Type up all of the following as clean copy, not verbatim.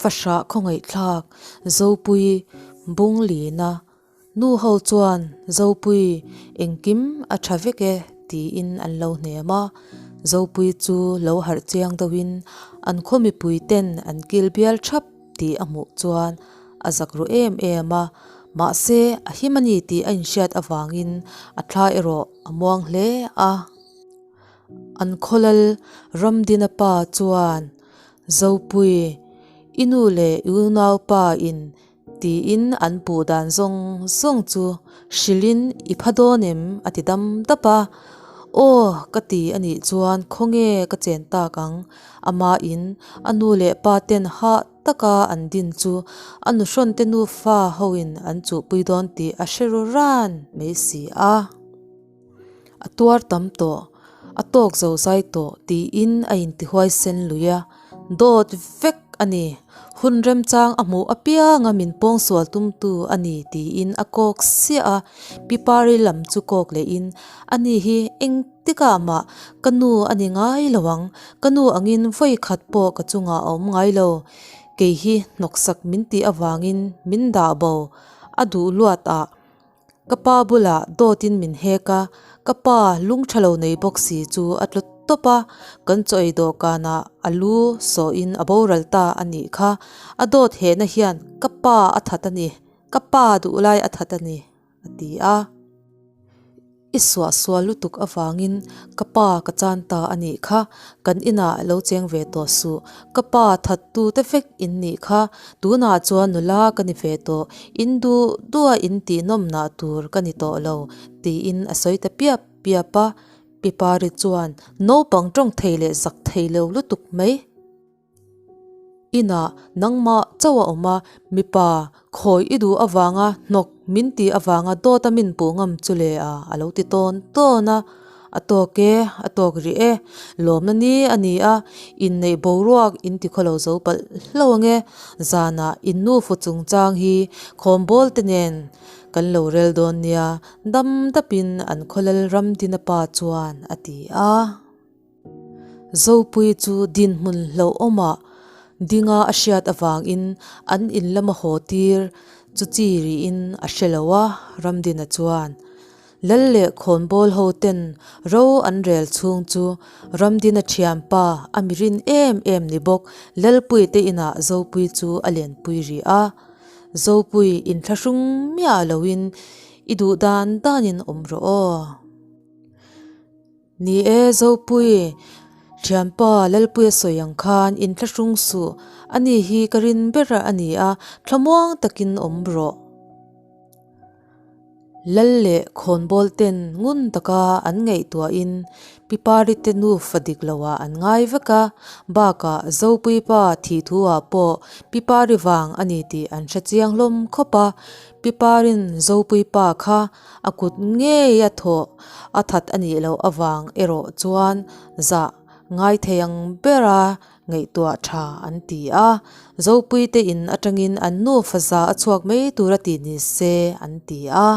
Fahrah khawngaihthlak Zopui Bunglina nu ho chuan Zopui engkim a tha vek e tiin an lo hnem a. Zopui chu lo harh chiang deuhin an khaw mipui ten an kil bial thap tih a hmuh chuan a zak ru em em a. Mahse a him a ni tih a inhriat avangin a thla erawh a muang hle a. An khawlal Ramdina pa chuan Zopui, i nu leh i unaupa in tiin an puh dan zawng zawng chu hrilhin i pha dawn em? a ti dam dap a. Aw ka ti a nih chuan khawnge ka chen tak ang? Ama in a nu leh pa ten hah taka an din chu a nuhrawn te nufa hoin an chuhpui dawn tih a hre ru ran mai si a. A tuar tam tawh, a tawk zo zai tawh tiin a intihuai sen lui a, dawt vek a ni. Hun remchang a hmuh apianga min pawngsual tumtu a ni tiin a kawk siah a, Pi Pari lam chu kawk lehin, Ani hi engtikah mah ka nu a ni ngai lo ang, ka nu angin vawi khat pawh ka chungah a awm ngai lo, kei hi hnawksak min tih avangin min dah bo, a duh luat ah. Ka pa bulah dawtin min hek a, ka pa lung tha lo nei bawk si chu a tlu tawp a, kan chaw ei dawhkanah a lu sawhin a boral ta a nih kha, a dawt hehna hian ka pa a that a ni, ka pa duh lai a that a ni, a ti a. I suah sual lutuk avangin ka pa ka chan ta a nih kha, kan inah lo cheng ve tawh suh, ka pa thattu te vek in nih kha, tunah chuan nula ka ni ve tawh, in duh duh a in tih nawmnah tur ka ni tawh lo, tiin a sawi ta piap piap a, Pi Pari chuan naupang tawng thei leh zak thei lo lutuk mai. Inah nangmah chauh a awm a, mipa khawi i duh avanga hnawk min tih avanga dawt a min puh ngam chu le a, a lo ti tawn tawn a. A tawk e, a tawk rih e, lawmna ni a ni a, inneih boruak in ti khawlo zo palh hlo ange, zanah in nufu chungchang hi khawmbawl te nen kan lo rel dawn nia, dam dapin an khawlal Ramdina pa chuan a ti a. Zopui chu dinhmun hlauhawmah dinga a hriat avangin an in lama haw tir chu chi rihin a hre lo a, Ramdina chuan Lal leh khawnbawl ho ten ro an rel chhung chu Ramdina thianpa a mi rin em em ni bawk Lalpui te inah Zopui chu a lenpui rih a. Zopui inthlahrung miah loin i duh dan danin awm rawh aw. Ni e, Zopui, thianpa Lalpuia sawi ang khan inthlahrung suh, ani hi ka rin ber a ni a, thlamuang takin awm rawh. Lal leh khawnbawl ten ngun taka an ngaihtuahin Pi Pari te nufa dik loah an ngai vek a, bakah Zopui pa thih thu ah pawh Pi Pari vang a ni tih an hre chiang hlawm khawp a, Pi Parin Zopui pa kha A kut ngei a thawh a that a nih loh avang erawh chuan zah ngai thei ang bera ngaihtuah tha an ti a, Zopuite in atangin an nufa za a chhuak mai tur a tih ni se an ti a.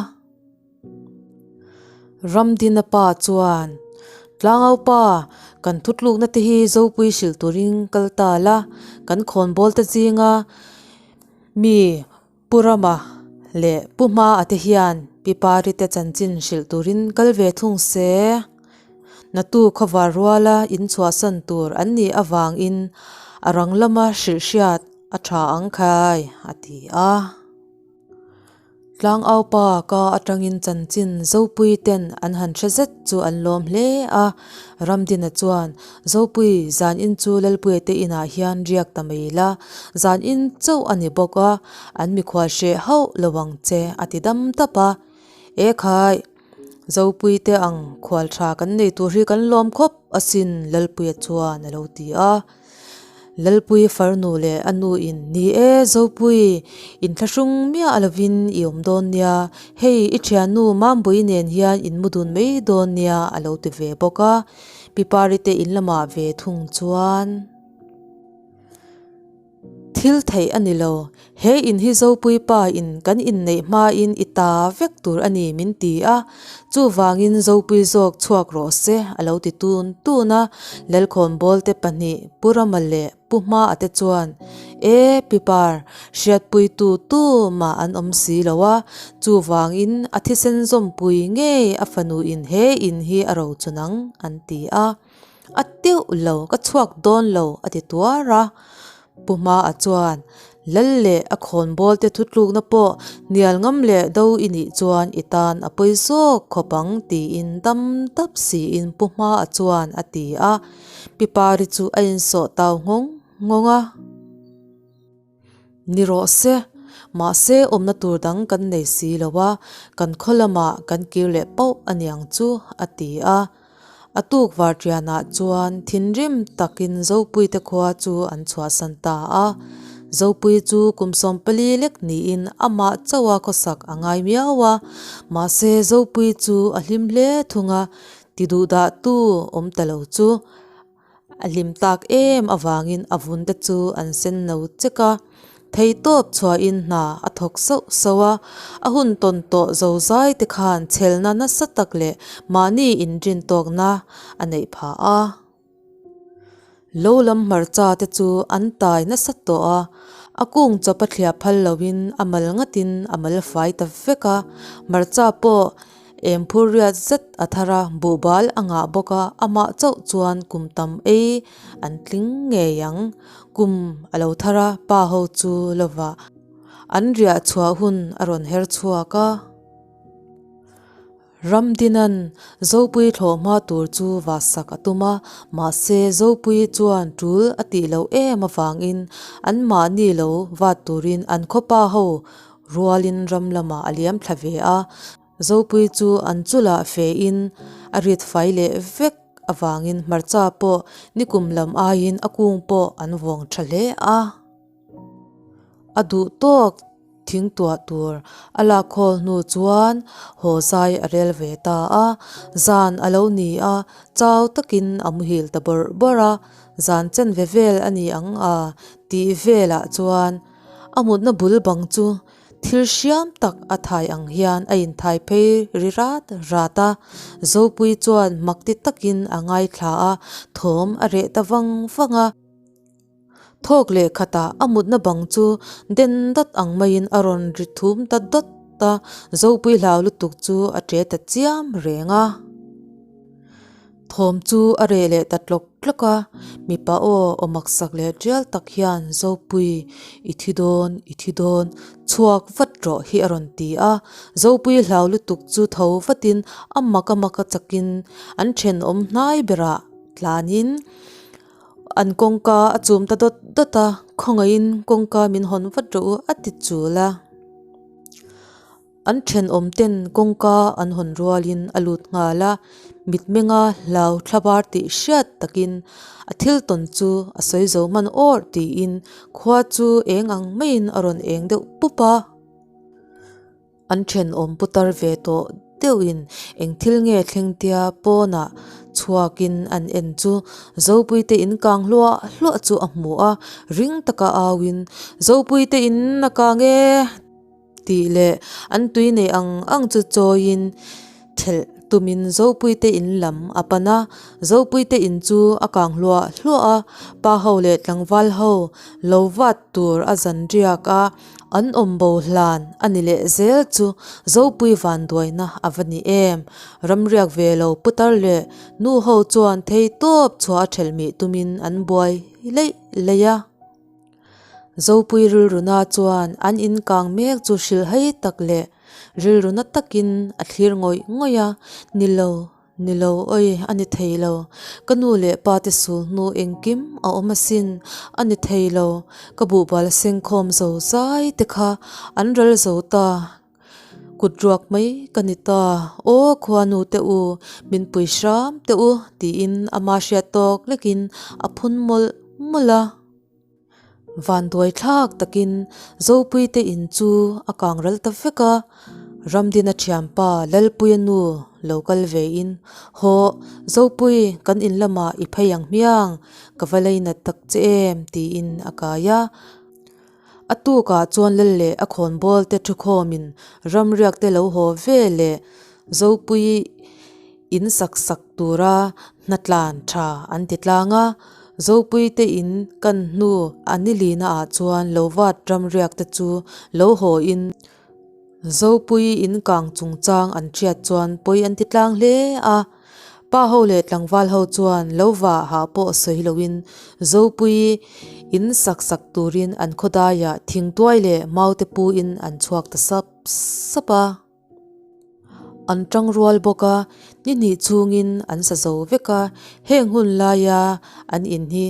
Ramdina pa chuan, Tlangau pa, kan thutlukna te hi Zopui hrilh turin kal ta la, kan khawnbawl te zinga mi Pu Rama leh Pu Hmaa te hian Pi Pari te chanchin hrilh turin kal ve thung se. Natu khawvar ruala in chhuahsan tur an nih avangin a rang lama hrilh hriat a tha ang khai, a ti a. Tlangaupa ka atangin chanchin Zopui ten an han hre zet chu an lawm hle a. Ramdina chuan Zopui, zan in chu Lalpuia te inah hian riak ta mai la, zan in chauh a ni bawk a, an mikhual hreh hauh lo ang che, a ti dam tap a. E khai, Zopui te ang khual tha kan nei tur hi kan lawm khawp asin, Lalpuia chuan a lo ti a. Lalpui farnu leh a nu in, Ni e, Zopui, inthlahrung miah lovin i awm dawn nia, hei i thiannu Mambui nen hian in mu dun mai dawn nia, a lo ti ve bawk a. Pi Pari te in lamah ve thung chuan. Thil theih a ni lo, he in hi Zopui pa in kan inneih hmain i ta vek tur a ni min ti a, chuvangin Zopui zawk chhuak rawh se a lo ti tun tun a, Lalkhawnbawlte pahnih Pu Rama leh Pu Hmaa te chuan, E Pipar, hriatpuitu tu mah an awm si lo a, chuvangin a thisen zawmpui ngei a fanu in he in hi a rochun ang an ti a. A teuh lo, ka chhuak dawn lo, a ti tuar a. Pu Hmaa chuan, Lal leh a khawnbawl te thutlukna pawh hnial ngam leh do i nih chuan i tan a pawi zawk khawp ang tiin dam dap siin Pu Hmaa chuan a ti a. Pi Pari chu a insawh tau nghawng nghawng a. Ni rawh se, mahse awmna tur dang kan nei si lo a, kan khaw lamah kan kir leh pauh a niang chu, a ti a. A tuk varṭianah chuan thinrim takin Zopuite khua chu an chhuahsan ta a. Zopui chu kum 14 lek niin amah chauha khawsak a ngai miau a, mahse Zopui chu a hlim hle thung a, ti duhdahtu awm ta lo chu. A hlim tak em avangin a vun te chu an sen no chek a, theitawp chhuahin hna a thawk sauh sauh a, a hun tawn tawh zozai te khan chhelna nasa tak leh mahni inrin tawkna a neih phah a. Lo lam hmarcha te chu an tai nasa tawh a, a kung chawp a thliah phal loin a mal ngatin a mal fai ta vek a, hmarcha pawh Eng phur riat zet a thar a, buhbal a ngah bawk a, amah chauh chuan kum tam ei an tling ngei ang. Kum a lo thar a, pa ho chu lovah an riah chhuah hun a rawn her chhuak a. Ramdinan Zopui thlawh hma tur chu vahsak a tum a, mahse Zopui chuan tul a tih loh em avangin anmahni lo vat turin an khaw pa ho Rualin ram lamah a liam thla ve a, Zopui chu an chulah fein a rit fai leh vek avangin hmarcha pawh nikum lam aiin a kung pawh an vawng tha hle a. A duh tawk thing tuah tur a lak khawl hnu chuan haw zai a rel ve ta a, zan a lo ni a, chau takin a muhil ta bawrh bawrh a, zan chen ve vel a ni ang a tih velah chuan A mutna bul bang chu thil hriam tak a thai ang hian a inthai phei ri rat rat a, Zopui chuan mak ti takin a ngaithla a, thawm a reh ta vang vang a. Thawk leh khatah a mutna bang chu den dawt ang maiin a rawn ri thum ta dawt a, Zopui hlau lutuk chu a ṭe ta chiam reng a. Thawm chu a reh leh ta tlawk tlawk a, mipa aw aw maksak leh tial tak hian Zopui, i thi dawn, i thi dawn, chhuak vat rawh hi a rawn ti a. Zopui hlau lutuk chu tho vatin a mak a mak a chakin an thenawm hnai berah tlanin an kawngka a chum ta dawt dawt a, khawngaihin kawngka min hawn vat rawh u a ti chul a. An thenawm ten kawngka an hawn rualin a lut nghal a, mitmenga hlau thlabar tih hriat takin a thil tawn chu a sawi zo hman awrh tiin khua chu eng ang maiin a rawn eng deuh pup a. An thenawm putar ve tawh deuhin eng thil nge thleng tia pawnah chhuakin an en chu Zopuite in kang hluah hluah chu a hmu a, ring taka auin, Zopuite in a kang e! Tih leh an tui neih ang ang chu chawiin thelh tumin Zopuite in lam a pan a, Zopuite in chu a kang hluah hluah a, pa ho leh tlangval ho lo vat tur a zan riak a, an awm bo hlan a ni leh zel chu Zopui vanduaina a va ni em. Ramriak ve lo putar leh nu ho chuan thei tawp chhuah a thelh mih tumin an buai leih leih a. Zopui rilruna chuan an in kang mek chu hrilhhai tak leh rilruna takin a thlir ngawih ngawih a, Ni lo, ni lo awi a ni thei lo, ka nu leh pa te sul hnu engkim a awm asin, a ni thei lo, ka buhbal sengkhawm zo zai te kha an ral zo ta, kut ruak mai ka ni ta, aw khuanu te u, min pui hram te u tiin ama hriat tawk lekin a phun mawlh mawlh a. Vanduai thlak takin Zopuite in chu a kang ral ta vek a, Ramdina thianpa Lalpuia nu lo kal ve in, Hawh, Zopui kan in lamah i phei ang hmiang, ka va leinat tak che em tiin a kai a. A tukah chuan Lal leh a khawnbawl te thukhawmin ramriak te lo haw ve leh Zopuii in sak sak tura hnatlan tha an ti tlang a. Zopuii te in kan hnu a nilina ah chuan lo vat ramriak te chu lo haw in Zopuii in kang chungchang an hriat chuan pawi an ti tlang hle a. Pa ho leh tlangval ho chuan lo vah hah pawh sawi loin Zopuii in sak sak turin an khawdaiah thingtuai leh maute puin an chhuak ta sap sap a. An tang rual bawk a, ni hnih chhungin an sa zo vek a, heng hun laia an in hi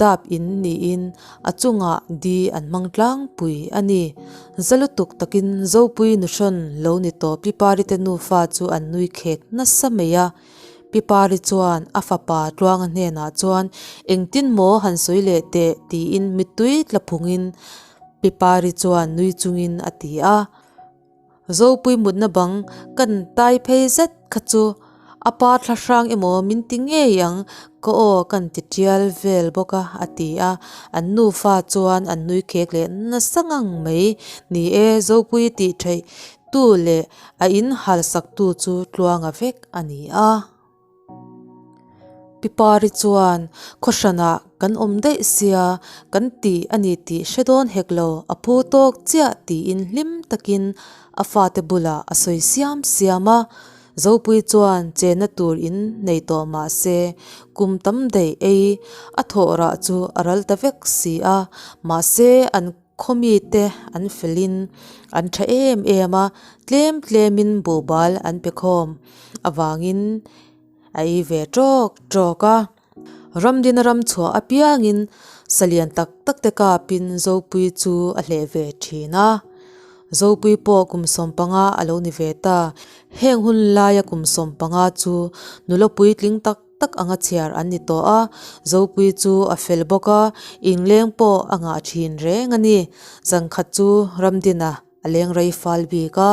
dap in niin a chungah di an hmang tlangpui a ni. Za lutuk takin Zopui nuhrawn lo ni tawh Pipari te nufa chu an nui khek nasa mai a. Pipari chuan a fapa Tluanga hnenah chuan engtin maw han sawi leh teh tiin mittui tla phungin Pipari chuan nui chungin a ti a. Zopui mutna bang kan tai phei zet kha chu a pa thla hrang emaw min ti ngei ang ka aw kan ti tial vel bawk a a ti a an nufa chuan an nui khek leh nasa ngang mai ni e Zopui tih theih tu leh a in hal sak tu chu Tluanga vek a ni a. Pi Pari chuan khaw hranah kan awm daih sia kan ti a ni tih hre dawn hek lo, a phu tawk chiah tiin hlim takin a fate bulah a sawi siam siam a. Zopui chuan chenna tur in nei tawh mah se kum tam daih ei a thawh rah chu a ral ta vek si a, mahse an Khaw mite an felin an tha em em a, tlem tlemin buhbal an pe khawm avangin a ei ve tawk tawk a. Ramdina ram chhuah apiangin salian tak tak te kapin Zopui chu a hleh ve thin a. Zopui pawh kum 15 a lo ni ve ta. Heng hun laia kum 15 chu nula puitling tak tak anga chhiar an ni tawh a, Zopui chu a fel bawk a, inleng pawh a ngah thin reng a ni. Zangkhat chu Ramdina a leng rei fal bik a.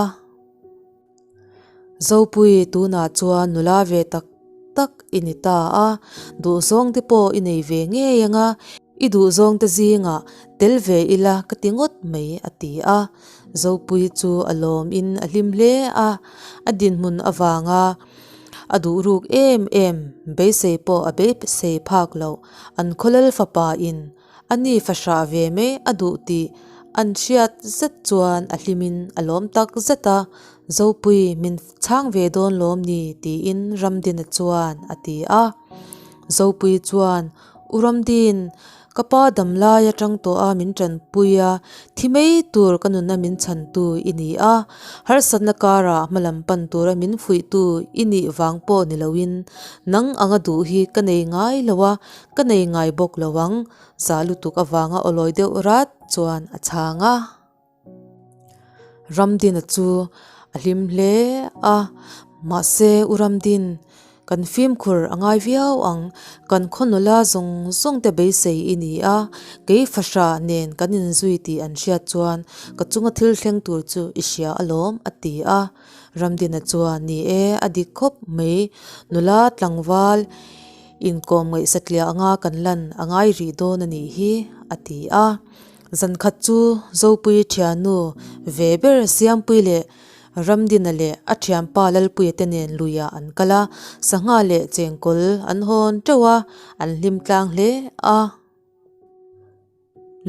Zopui tunah chuan nula ve tak tak i ni ta a, duhzawng te pawh i nei ve ngei ang a, i duhzawng te zingah tel ve ila ka ti ngawt mai a ti a. Zopui chu a lawmin a hlim hle a, a dinhmun avanga A duh ruk em em, beisei pawh a beisei phak loh. An khawlal fapa in a ni fahrah ve mai a duh tih an hriat zet chuan a hlimin a lawm tak zet a, Zopui min chhang ve dawn lawm ni tiin Ramdina chuan a ti a. Zopui chuan U Ramdin, ka pa damlai atang tawh a min tanpui a, thi mai tur ka nunna min chhantu i ni a, harsatna karah hmalam pan tura min fuihtu i nih vang pawh ni loin nang anga duh hi ka nei ngai lo a, ka nei ngai bawk lo ang, zah lutuk avanga awlawi deuh rat chuan a chhang a. Ramdina chu a hlim hle a, mahse U Ramdin, kan fimkhur a ngai viau ang, kan khaw nula zawng zawng te beisei i ni a, kei fahrah nen kan inzui tih an hriat chuan ka chunga thil thleng tur chu i hria alawm a ti a. Ramdina chuan ni e, a dik khawp mai, nula tlangval inkawm ngaih satliah anga kan lan a ngai rih dawn a nih hi a ti a. Zankhat chu Zopui thiannu ve ber Siampui leh Ramdina leh a thianpa Lalpuia te nen luiah an kal a, sangha leh chengkawl an hawn teuh a, an hlim tlang hle a.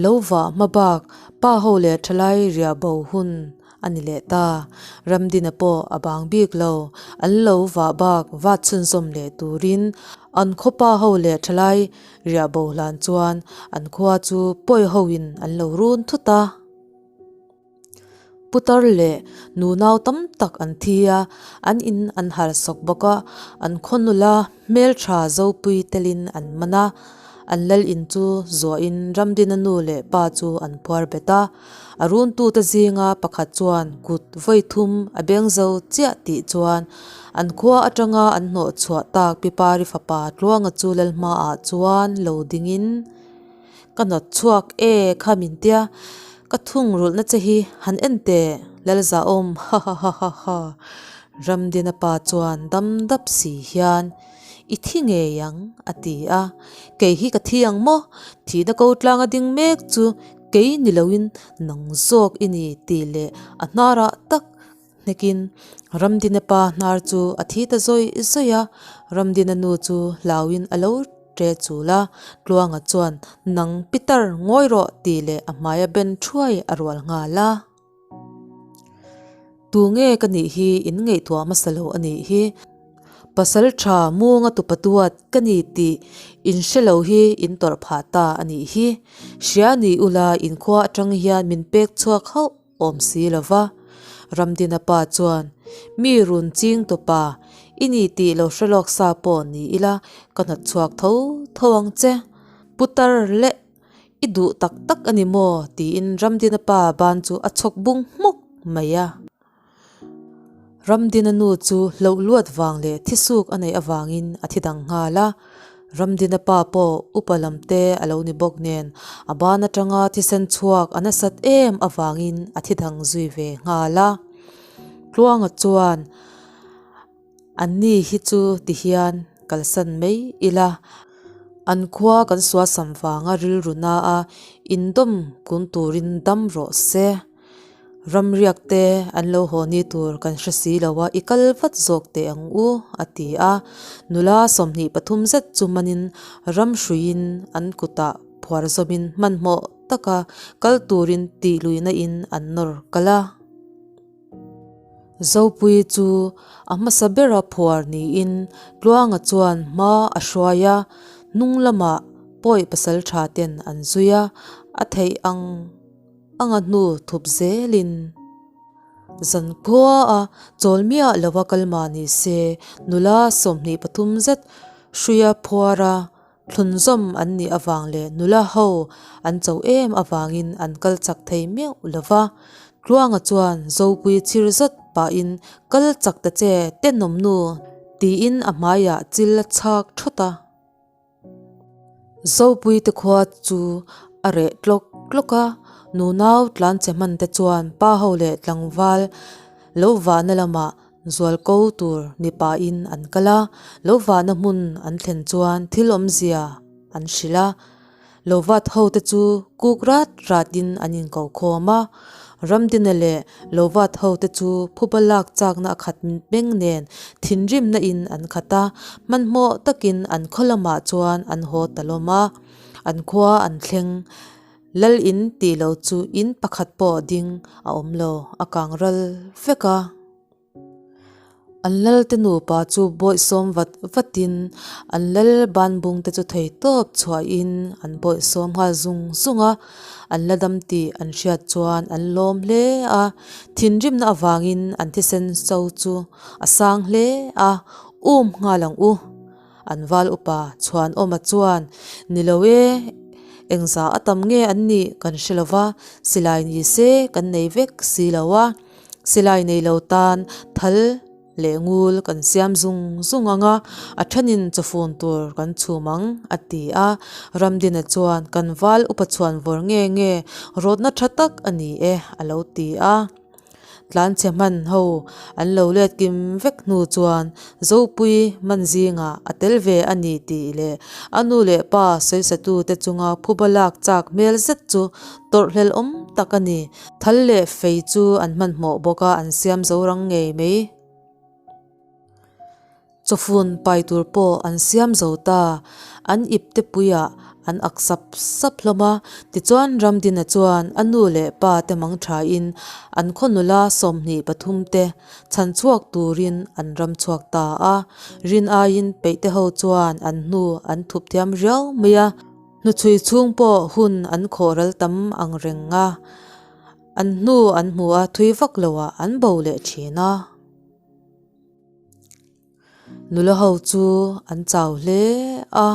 Lo vah hma bak pa ho leh thalai riah bo hun a ni leh ta. Ramdina pawh a bang bik lo, an lo vah bak vat chhunzawm leh turin an khawpa ho leh thalai Riah bo hlan chuan an khua chu pawi ho in an lo run thut a. Putar leh nunau tam tak an thi a, an in an har sawk bawk a, an khaw nula hmeltha Zopui telin an man a, an lal in chu zuahin Ramdina nu leh pa chu an phuar bet a. A runtute zinga pakhat chuan kut vawi thum a beng zo chiah tih chuan an khua atanga an hnawh chhuah tak Pipari fapa Tluanga chu Lalhmaah chuan lo dingin, Ka nawt chhuak e kha min tia, ka thungrulhna che hi han en teh Lalzahawm hahahahaha Ramdina pa chuan dam dap si hian I thi ngei ang a ti a, kei hi ka thi ang maw? Thihna ko tlanga ding mek chu. kei ni loin nang zawk i ni tih leh a hnarah tak hnekin Ramdina pa hnar chu a thi ta zawih zawih a, Ramdina nu chu hlauin a lo ṭe chul a, Tluanga chuan nang pitar ngawi rawh tih leh a hmaia ben ṭhuai a rual nghal a. Tu nge ka nih hi in ngaihtuah hmasa lo a nih hi. Pasal tha munga tupa duat ka ni tih in hre lo hi in tawrh phah ta a nih hi. Hria ni ula inkhua atang hian min pek chhuak hauh awm si lo va. Ramdina pa chuan, Mi run ching tupa, i ni tih lo hre lawk sa pawh ni ila ka hnawt chhuak tho tho ang che. Putar leh I duh tak tak a ni maw? tiin Ramdina pa ban chu a chhawk bung hmawk mai a. Ramdina nu chu hloh luat vang leh thisuk a neih avangin a thi dang nghal a. Ramdina pa pawh upa lam te a lo ni bawk nen a ban atanga thisen chhuak a nasat em avangin a thi dang zui ve nghal a. Tluanga chuan Anni hi chu tihian kalsan mai ila, an khua kan suasam vanga rilru na a indawm kun turin dam rawh se. Ramriak te an lo haw ni tur kan hre si lo a, i kal vat zawk teh ang u, a ti a. Nula 23 zet chu manin ram hruiin an kutah phuar zawmin hmanhmawh taka kal turin tih luihna in an nawr kal a. Zopui chu a hmasa bera phuar niin Tluanga chuan hma a hruai a, hnung lamah pawi pasal tha ten an zui a, a theih ang anga hnu thup zelin zan khua a chawl miah lova kal mah ni se nula 23 zet hruia phuar a Thlunzawm an nih avang leh nula ho an cho em avangin an kal chak thei meuh lo va. Tluanga chuan Zopui chhir zat pahin kal chak ta che tenawm nu tiin a hmaiah chil a chhak thawt a. Zopui te khua chu a reh tlawk tlawk a, nunau tlan che hman te chuan pa ho leh tlangval lo vahna lamah Zualko tur mipain an kal a, lo vahna hmun an thlen chuan thil awmzia an hrilh a. Lo vat ho te chu kuk rat ratin an inko khawm a. Ramdina leh lo vat ho te chu phuba lak chakna a khat meng nen thinrimna in an khat a, hmanhmawh takin an khaw lamah chuan an haw ta lawm a. An khua an thleng Lal in tih lo chu in pakhat pawh ding a awm lo, a kang ral vek a. An lal te nupa chu bawihsawm vat vatin an lal banbung te chu thei tawp chhuahin an bawihsawm nghal zung zung a, an la dam tih an hriat chuan an lawm hle a, thinrimna avangin an thisen so chu a sang hle a, um nghal ang u. An val upa Chhuanawma chuan, Ni lo e, engza a tam nge an nih kan hre lo va, silai ni se kan nei vek si lo a, silai nei lo tan thal leh ngul kan siam zung zung ang a, a thenin chawfun tur kan chhum ang, a ti a. Ramdina chuan, Kan val upa chhuan vawr nge nge rawtna tha tak a ni e, a lo ti a. Tlanchhe hman ho an lo let kim vek hnu chuan Zopui man zingah a tel ve a ni tih leh a nu leh pa sawisatu te chunga phuba lak chak hmel zet chu tawrhhlel awm tak a ni. Thal leh fei chu an hmanhmawh bawk a, an siam zo rang ngei mai. Chawfun pai tur pawh an siam zo ta, an ip te puiah an ak sap sap hlawm a. Tichuan Ramdina chuan a nu leh pa te mang thain an khaw nula 23 te chhan chhuak turin an ram chhuak ta a. Rin aiin peih te ho chuan an hnu an thup thiam riau mai a, hnuchhui chhung pawh hun an khawh ral tam ang reng a, an hnu an hmu a thui vak loah an bo leh thin a. Nula ho chu an chau hle a,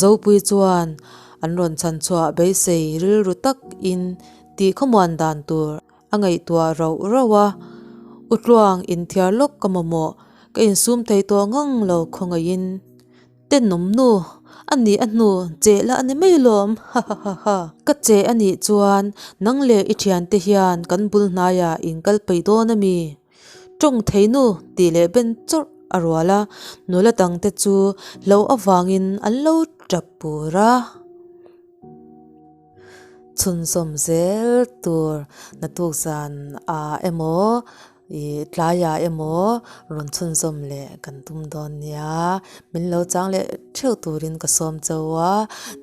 Zopui chuan an rawn chhan chhuah beisei rilru takin tih khawmuan dan tur a ngaihtuah rauh rauh a, U Tluang inthiar lawk ka mamawh, ka insum thei tawh ngang lo khawngaihin. Tenawm nu, a nih a hnu cheh la a ni mai lawm, hahahaha. Ka cheh a nih chuan nang leh i thiante hian kan bul hnaiah in kal peih dawn a mi? Tawng thei nu tih leh ben chawrh a rual a, nula dangte chu hlo avangin an lo tap pur a. Chhunzawm zel tur naktuk zan ah emaw ih tlaiah emaw rawn chhunzawm leh kan tum dawn nia. Min lo chang leh theuh turin ka sawm chauh a,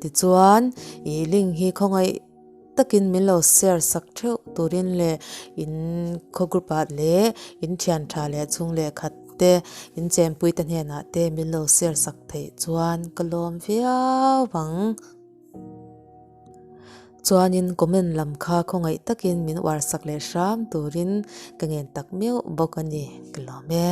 tichuan ih link hi khawngaih takin min lo share sak theuh turin leh in khaw group ah leh in thian tha leh chhung leh khat te in chenpui te hnenah te min lo share sak theih chuan ka lawm viau ang. Chuanin comment lam kha khawngaih takin min uar sak leh hram turin ka ngen tak meuh bawk a ni, ka lawm e.